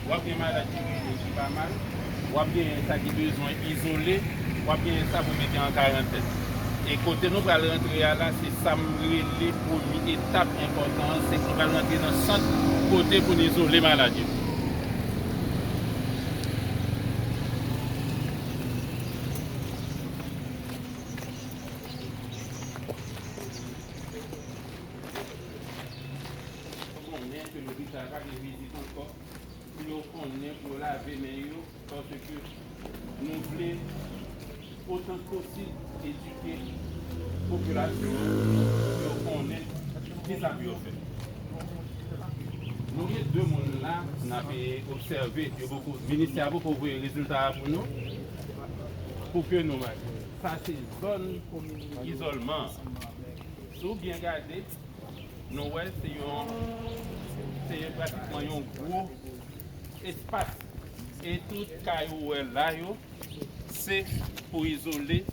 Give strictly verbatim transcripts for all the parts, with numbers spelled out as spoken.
W ap gen malad ki rele ki pa mal, w ap gen sa ki bezwen izole, w ap gen sa pou mete an karantèn. E kote nou pral rantre a la, se sa m rele premye etap enpòtan an, se nou pral rantre nan sant kote pou n izole malad yo. Konnen ke lopital pa gen vizit ankò, pou yo konnen pou yo lave men yo, paske nou vle otan k posib edike popilasyon an pou yo konnen kisa pou yo fè. Nou gen de moun la n ap obsève, yo poko, ministè a poko voye rezilta a pou nou, pou ke nou mande. Sa se zòn izòlman an. Si w byen gade, nou wè se yon, se pratikman yon gwo espas. E tout kay ou wè la yo, se pou izole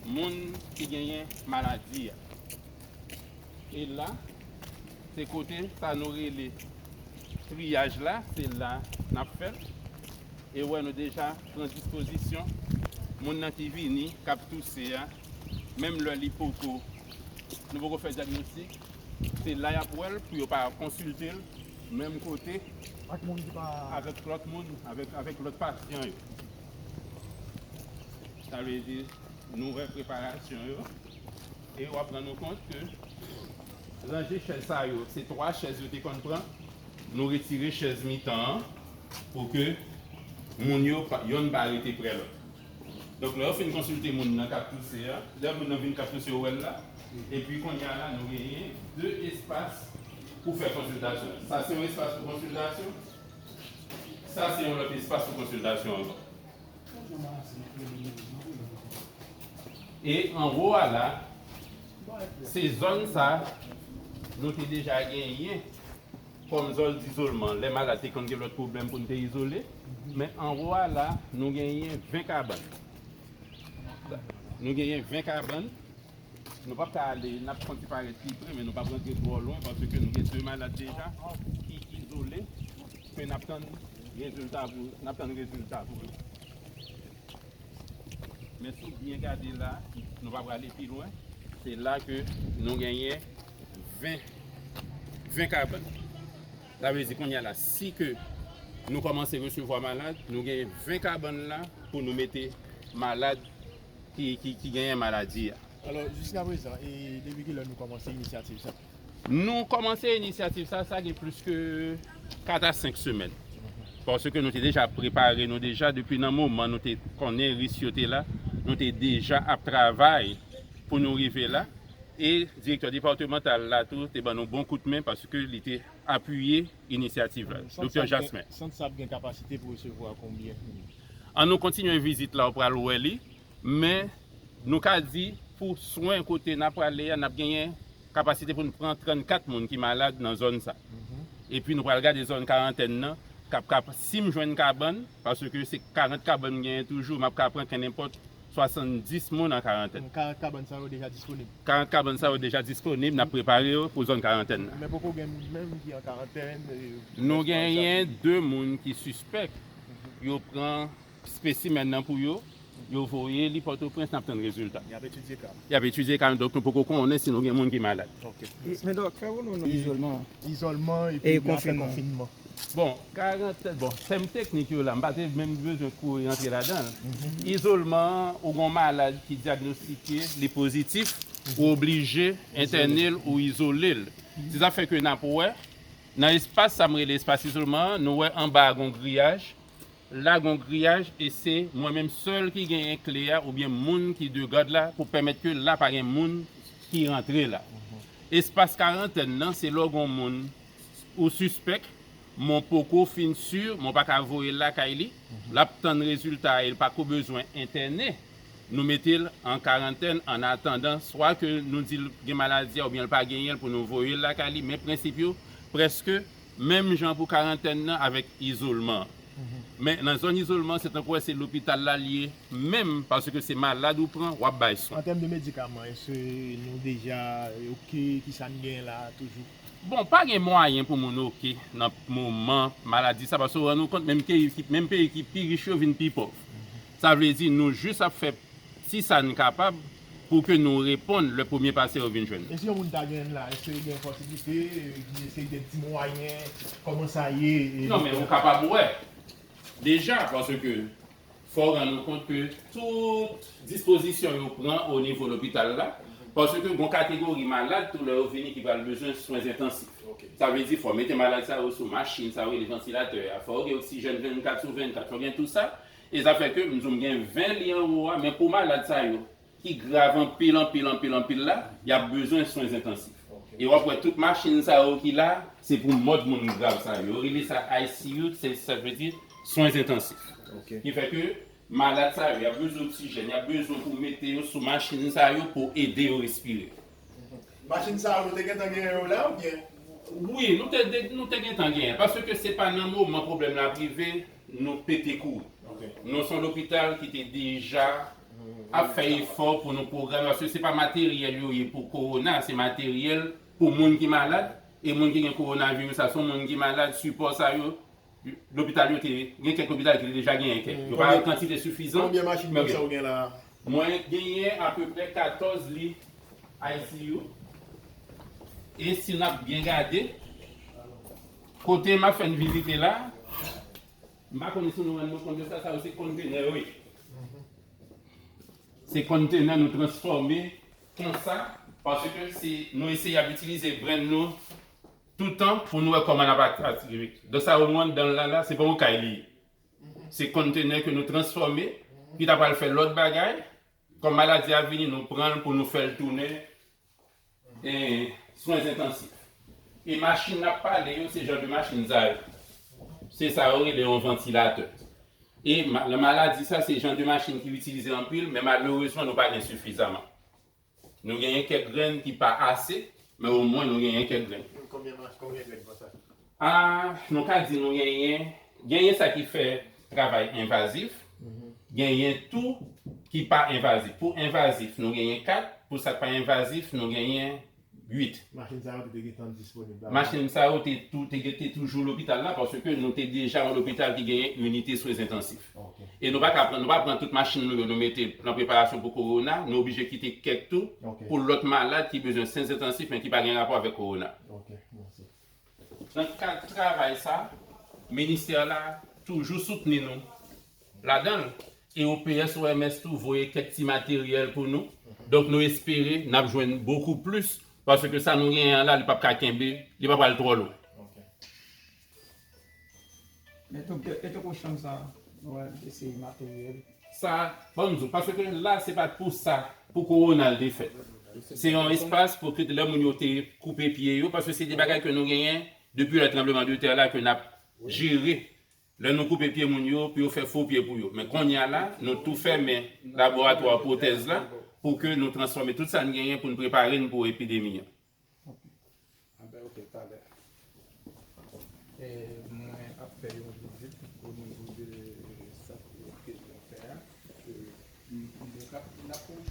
moun ki genyen maladi a. E la, se kote sa nou rele triyaj la, se la n ap fè l. E wè, nou deja pran dispozisyon. Moun nan ki vini, k ap touse a, menm lè li poko, nou poko fè dyagnostik, se la y ap wè l pou yo pa konsilte l menm kote ak moun ki pa avèk lòt moun, avèk, avèk lòt pasyan yo. Sa vle di, nou wè preparasyon yo, e w ap rann ou kont ke ranje chèz sa yo, se twa chèz yo te konn pran, nou retire chèz mitan an pou ke moun yo pa, yonn pa rete prè lòt. Donk, lè yo fin konsilte moun nan k ap touse a, lè moun nan vin k ap touse, yo wè l la, epi kounye a la, nou genyen de espas pou fè konsiltasyon. Sa se yon espas pou konsiltasyon, sa se yon lòt espas pou konsiltasyon ankò. E anwo a la, se zòn sa nou te deja genyen kòm zòn dizolman. Lè malad te konn gen lòt pwoblèm pou n te izole, men anwo a la, nou genyen ven kabann. Nou genyen ven kabann. Nou p ap ka ale, n ap fè yon ti parèt pi pre, men nou p ap rantre twò lwen, paske nou gen de malad deja ki izole, ke n ap tann rezilta pou, n ap tann rezilta pou yo. Men si w byen gade la, nou pa prale pi lwen, se la ke nou genyen ven, ven kabann. Sa vle di kounye a la, si ke nou kòmanse resevwa malad, nou genyen ven kabann la pou nou mete malad ki, ki, ki genyen maladi a. Alò, jiskaprezan, e depi kilè nou kòmanse inisyativ sa? Nou kòmanse inisyativ sa, sa gen plis ke kat a senk semèn. Paske nou te deja prepare nou deja, depi nan moman nou te konnen risk yo te la, nou te deja ap travay pou nou rive la. E direktè depatmantal la tou te ban nou bon kout men paske li te apiye inisyativ la, Doktè Jasmin. Sant sa ap gen kapasite pou resevwa konbyen moun? An nou kontinye vizit la, ou pral wè li, men nou ka di pou swen kote n ap prale a, n ap genyen kapasite pou n pran trannkat moun ki malad nan zòn sa. Epi nou pral gade zòn karantèn nan, k ap, k ap, si m jwenn kabann, paske se karant kabann m genyen toujou, m ap ka pran kenenpòt swasanndis moun an karantèn. Karant kabann sa yo deja disponib? Karant kabann sa yo deja disponib, n ap prepare yo pou zòn karantèn nan. Men poko gen moun menm ki an karantèn? Nou genyen de moun ki sispèk, yo pran spesimèn nan pou yo, yo voye li Pòtoprens, n ap tann rezilta. Y ap etidye ka. Y ap etidye ka, donk nou poko konnen si nou gen moun ki malad. Ok. Men dòk, fè pou nou non. Izolman. Izolman epi konfinman. Bon, karantèn, bon, tèm teknik yo la, m pa te menm bezwen kouri rantre ladan l. Izolman an, ou gon malad ki dyagnostike, li pozitif, ou oblije entène l ou izole l. Se sa fè ke n ap wè, nan espas sa m rele espas izolman an, nou wè anba a gon griyaj, la gon griyaj e se mwen menm sèl ki genyen kle a oubyen moun ki de gad la pou pèmèt ke la pa gen moun ki rantre la. Espas karantèn nan, se lè w gon moun ou sispèk, men w poko fin si, men w pa ka voye l lakay li, l ap tann rezilta a e l pa ko bezwen entène. Nou mete l an karantèn an atandan swa ke nou di l gen maladi a oubyen l pa genyen l pou nou voye l lakay li, men prensip yo prèske menm jan pou karantèn nan avèk izolman an. Men nan zòn izolman, se tankou wè se lopital la l ye menm, paske se malad ou pran, w ap bay swen. An tèm de medikaman, èske nou deja oke? Kisa n gen la toujou? Bon, pa gen mwayen pou moun oke nan moman maladi sa, paske w rann ou kont, menm peyi ki, menm peyi ki pi rich yo vin pi pòv. Sa vle di, nou jis ap fè ti sa n kapab pou ke nou reponn lè premye pasè yo vin jwenn nou. E si yon moun ta gen l la, èske gen posiblite, èske gen ti mwayen, kòman sa ye? Non, men ou kapab wè. Deja, paske fò w rann ou kont ke tout dispozisyon yo pran o nivo lopital la, paske gon kategori malad tou lè yo vini ki pral bezwen swen entansif. Sa vle di fò w mete malad sa yo sou machin sa yo rele vantilatè a, fò yo gen oksijèn vennkat sou vennkat, fò gen tout sa. E sa fè ke m di w m gen ven li anwo a, men pou malad sa yo ki grav anpil, anpil, anpil, anpil la, y ap bezwen swen entansif. E w ap wè tout machin sa yo ki la, se pou mòd moun grav sa yo. Yo rele sa I C U, se sa vle di swen entansif. Ki fè ke malad sa yo, y ap bezwen oksijèn, y ap bezwen pou mete yo sou machin sa yo pou ede yo respire. Machin sa yo, nou te gentan genyen yo la oubyen? Wi, nou te, nou te gentan genyen. Paske se pa nan moman pwoblèm la ap rive, nou pete kouri. Nou se yon lopital ki te deja ap fè efò pou nou pwograme, paske se pa materyèl yo ye pou kowona, se materyèl pou moun ki malad, e moun ki gen kowonaviris la, se yon moun ki malad, sipò sa yo, lopital yo te, gen kèk lopital ki te deja genyen kèk. Yo pa an kantite sifizan. Konbyen machin konsa ou gen la? Mwen genyen apeprè katòz li I C U. E si n ap byen gade, kote m ap fè n vizite la, m pa konnen si nou rann nou kont de sa, sa yo se kontenè yo ye. Se kontenè nou transfòme konsa, paske se, nou eseye ap itilize brenn nou toutan pou nou wè kòman n ap atire. Donk sa yo nou anndan l la, la, se pa yon kay li ye. Se kontenè ke nou transfòme, ki ta pral fè lòt bagay. Kòm maladi a vini, nou pran l pou nou fè l tounen e, swen entansif. E machin n ap pale yo, se jan de machin sa yo. Se sa yo rele yon vantilatè. E ma, maladi sa, se jan de machin ki itilize anpil, men malerezman, nou pa gen sifizaman. Nou genyen kèk grenn ki pa ase, men omwen nou genyen kèk grenn. Konbyen, konbyen grenn konsa? A, nou ka di nou genyen, genyen sa ki fè travay envazif, genyen tou ki pa envazif. Pou envazif, nou genyen kat, pou sa k pa envazif, nou genyen uit. Machin sa yo te gentan disponib la? Machin sa yo te, tou, te, te toujou lopital la, paske nou te deja yon lopital ki genyen inite swen entansif. E nou pa ka pran, nou pa pran tout machin nou yo, nou mete nan preparasyon pou kowona, nou oblije kite kèk tou pou lòt malad ki bezwen swen entansif, men ki pa gen rapò avèk kowona. Nan kad travay sa, ministè la toujou soutni nou ladan l. E O P S, O M S tou voye kèk ti materyèl pou nou. Donk nou espere n ap jwenn bokou plis, paske sa nou genyen an la, li p ap ka kenbe, li p ap al twò lwen. Men doktè, e tankou chanm sa, nou wè, se materyèl. Sa, ban m di w, paske la, se pa t pou sa, pou kowona l te fèt. Se yon espas pou ke lè moun yo te koupe pye yo, paske se de bagay ke nou genyen depi lè tranbleman de tè la ke n ap jere. Lè nou koupe pye moun yo, pou yo fè fo pye pou yo. Men kounye a la, nou tou fèmen laboratwa pwotèz la, pou ke nou transfòme tout sa n genyen pou n prepare n pou epidemi an. Anben, oke, talè. E, mwen ap fè yon vizit o nivo de sa ke nou fè a. E, m, m, n ap, n ap fè yon